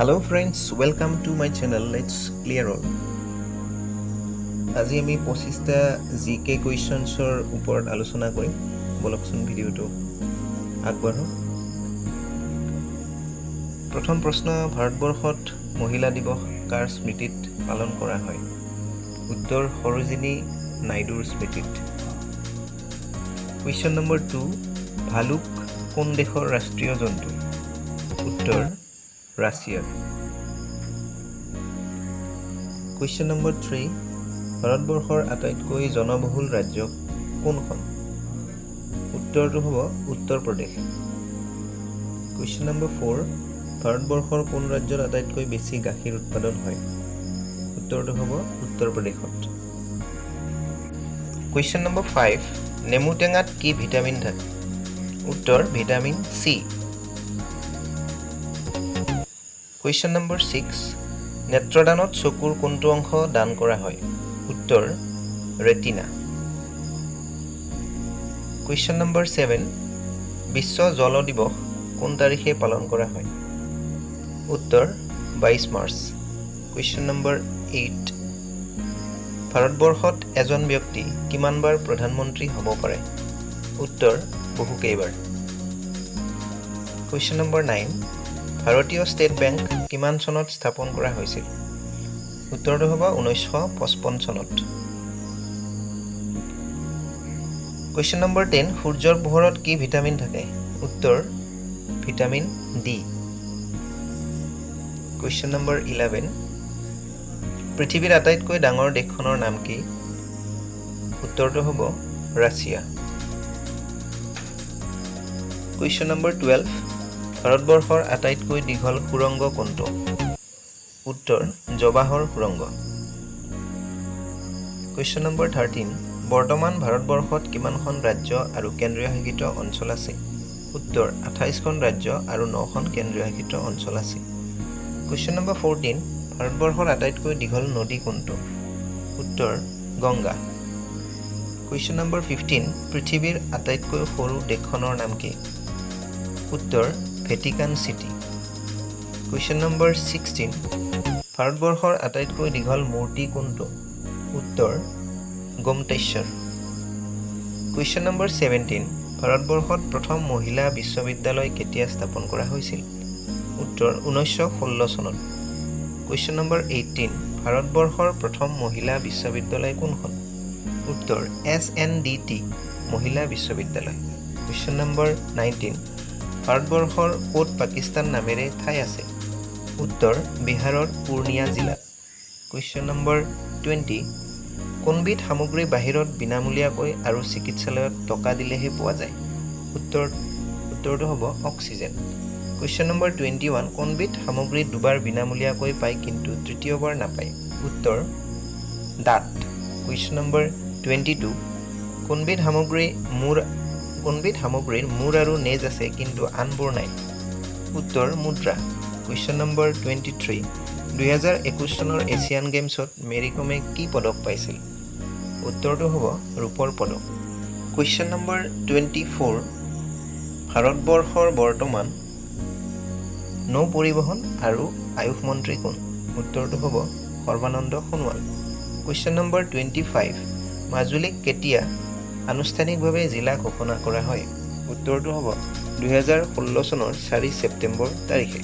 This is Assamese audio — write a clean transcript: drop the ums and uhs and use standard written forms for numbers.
Hello friends, welcome to my channel Let's Clear All. আজি আমি 25টা জি কে কুৱেশ্যনছৰ ওপৰত আলোচনা কৰিম। ব'লকচোন, ভিডিঅ'টো আগবাঢ়ো। প্ৰথম প্ৰশ্ন, ভাৰতবৰ্ষত মহিলা দিৱস কাৰ স্মৃতিত পালন কৰা হয়? উত্তৰ, সৰোজিনী নাইডুৰ স্মৃতিত। কুৱেশ্যন নম্বৰ 2, ভালুক কোন দেশৰ ৰাষ্ট্ৰীয় জন্তু? উত্তৰ, ৰাছিয়াৰ। কুৱেশ্যন নম্বৰ 3, ভাৰতবৰ্ষৰ আটাইতকৈ জনবহুল ৰাজ্য কোনখন? উত্তৰটো হ'ব উত্তৰ প্ৰদেশ। কুৱেশ্যন নম্বৰ 4, ভাৰতবৰ্ষৰ কোন ৰাজ্যত আটাইতকৈ বেছি গাখীৰ উৎপাদন হয়? উত্তৰটো হ'ব উত্তৰ প্ৰদেশত। কুৱেশ্যন নম্বৰ 5, নেমু টেঙাত কি ভিটামিন থাকে? উত্তৰ, vitamin C. Question number 6, নেত্ৰদানত চকুৰ কোনটো অংশ দান কৰা হয়? উত্তৰ, ৰেটিনা। কুৱেশ্যন নম্বৰ 7, বিশ্ব জল দিৱস কোন তাৰিখে পালন কৰা হয়? উত্তৰ, 22 মাৰ্চ। কুৱেশ্যন নম্বৰ 8, ভাৰতবৰ্ষত এজন ব্যক্তি কিমানবাৰ প্ৰধানমন্ত্ৰী হ'ব পাৰে? উত্তৰ, বহুকেইবাৰ। কুৱেশ্যন নম্বৰ 9, ভাৰতীয় ষ্টেট বেংক কিমান চনত স্থাপন কৰা হৈছিল? উত্তৰটো হ'ব 1955 চনত। কুৱেশ্যন নম্বৰ 10, সূৰ্যৰ পোহৰত কি ভিটামিন থাকে? উত্তৰ, vitamin D. Question number 11, পৃথিৱীৰ আটাইতকৈ ডাঙৰ দেশখনৰ নাম কি? উত্তৰটো হ'ব ৰাছিয়া। কুৱেশ্যন নম্বৰ 12, ভাৰতবৰ্ষৰ আটাইতকৈ দীঘল সুৰংগ কোনটো? উত্তৰ, জৱাহৰ সুৰংগ। কুৱেশ্যন নম্বৰ 13, বৰ্তমান ভাৰতবৰ্ষত কিমানখন ৰাজ্য আৰু কেন্দ্ৰীয় শাসিত অঞ্চল আছে? উত্তৰ, 28খন ৰাজ্য আৰু নখন কেন্দ্ৰীয় শাসিত অঞ্চল আছে। কুৱেশ্যন নম্বৰ 14, ভাৰতবৰ্ষৰ আটাইতকৈ দীঘল নদী কোনটো? উত্তৰ, গংগা। কুৱেশ্যন নম্বৰ 15, পৃথিৱীৰ আটাইতকৈ সৰু দেশখনৰ নাম কি? উত্তৰ, ভেটিকান চিটি। কুৱেশ্যন নম্বৰ 16, ভাৰতবৰ্ষৰ আটাইতকৈ দীঘল মূৰ্তি কোনটো? উত্তৰ, গোমতেশ্বৰ। কুৱেশ্যন নম্বৰ 17, ভাৰতবৰ্ষত প্ৰথম মহিলা বিশ্ববিদ্যালয় কেতিয়া স্থাপন কৰা হৈছিল? উত্তৰ, 1916 চনত। কুৱেশ্যন নম্বৰ 18, ভাৰতবৰ্ষৰ প্ৰথম মহিলা বিশ্ববিদ্যালয় কোনখন? উত্তৰ, এছ এন ডি টি মহিলা বিশ্ববিদ্যালয়। কুৱেশ্যন নম্বৰ 19, ভাৰতবৰ্ষৰ ক'ত পাকিস্তান নামেৰে ঠাই আছে? উত্তৰ, বিহাৰৰ পূৰ্ণিয়া জিলাত। কুৱেশ্যন নম্বৰ 20, কোনবিধ সামগ্ৰী বাহিৰত বিনামূলীয়াকৈ আৰু চিকিৎসালয়ত টকা দিলেহে পোৱা যায়? উত্তৰটো হ'ব অক্সিজেন। কুৱেশ্যন নম্বৰ 21, কোনবিধ সামগ্ৰী দুবাৰ বিনামূলীয়াকৈ পায় কিন্তু তৃতীয়বাৰ নাপায়? উত্তৰ, দাঁত। কুৱেশ্যন নম্বৰ 22, কোনবিধ সামগ্ৰীৰ মূৰ আৰু নেজ আছে কিন্তু আনবোৰ নাই? উত্তৰ, মুদ্ৰা। কুৱেশ্যন নম্বৰ 23, 2021 চনৰ এছিয়ান গেমছত মেৰী কমে কি পদক পাইছিল? উত্তৰটো হ'ব ৰূপৰ পদক। কুৱেশ্যন নম্বৰ 24, ভাৰতবৰ্ষৰ বৰ্তমান নৌ পৰিবহণ আৰু আয়ুস মন্ত্ৰী কোন? উত্তৰটো হ'ব সৰ্বানন্দ সোণোৱাল। কুৱেশ্যন নম্বৰ 25, মাজুলীক কেতিয়া আনুষ্ঠানিকভাৱে জিলা ঘোষণা কৰা হয়? উত্তৰটো হ'ব 2016 চনৰ 4 ছেপ্টেম্বৰ তাৰিখে।